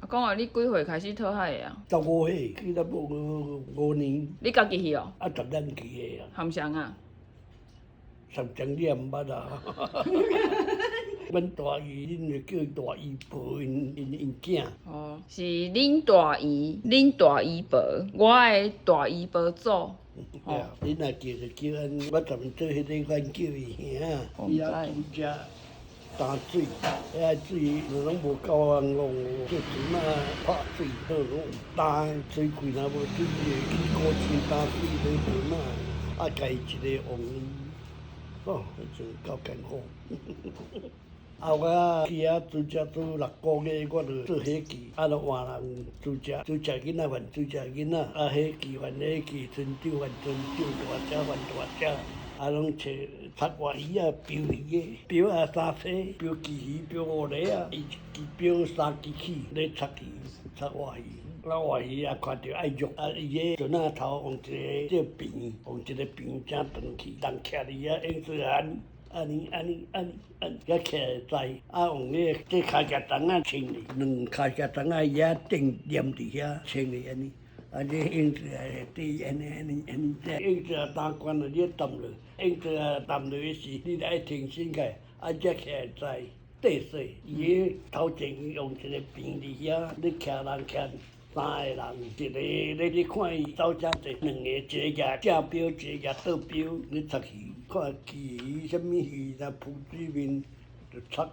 講啊，你幾歲開始討海的啊？ 15歲，去差不多5年。你家己去哦？啊，十咱去的啊。含誰啊？十前你也毋捌啊。阮大姨，恁就叫伊大姨婆，𪜶囝。哦，是恁大姨，恁大姨婆，我的大姨婆祖。對啊，恁若叫就叫按，我踮做彼个，阮叫伊兄。伊也拄食擔水，遐水攏無夠人用，做船仔拍水好，攏有擔水櫃若無水，會去古村擔水佇船仔，啊，家一个王，哦，彼陣夠艱苦。啊，我去遐煮食煮6個月，我就做伙計，啊，就換人煮食，煮食囡仔換煮食囡仔，啊，伙計換伙計，村長換村長，大姐換大姐，啊，攏揣插活魚啊，標魚的，標啊三叉，標鯽魚，標烏螺仔，伊一支標三支起咧插魚，插活魚。啊，活魚啊，看著愛肉，啊，伊个船仔頭用一个這柄，用一個柄正長去，人徛佇遐用做按。按呢按呢按按，才起來知，啊，用彼個這跤夾筒仔穿咧，兩跤夾筒仔伊遐釘黏佇遐穿咧按呢，啊，這用做來底按呢按呢按呢，這用做啊擔懸了，你澹落，用做啊澹落去時，你著愛挺身起來，啊，才起來知底細。伊個頭前用一個柄佇遐，你徛人徛三個人，一個咧你看伊走誠濟，兩個一個舉正標，一個舉倒標，咧插魚，看鯽魚啥物魚，若浮水面就插。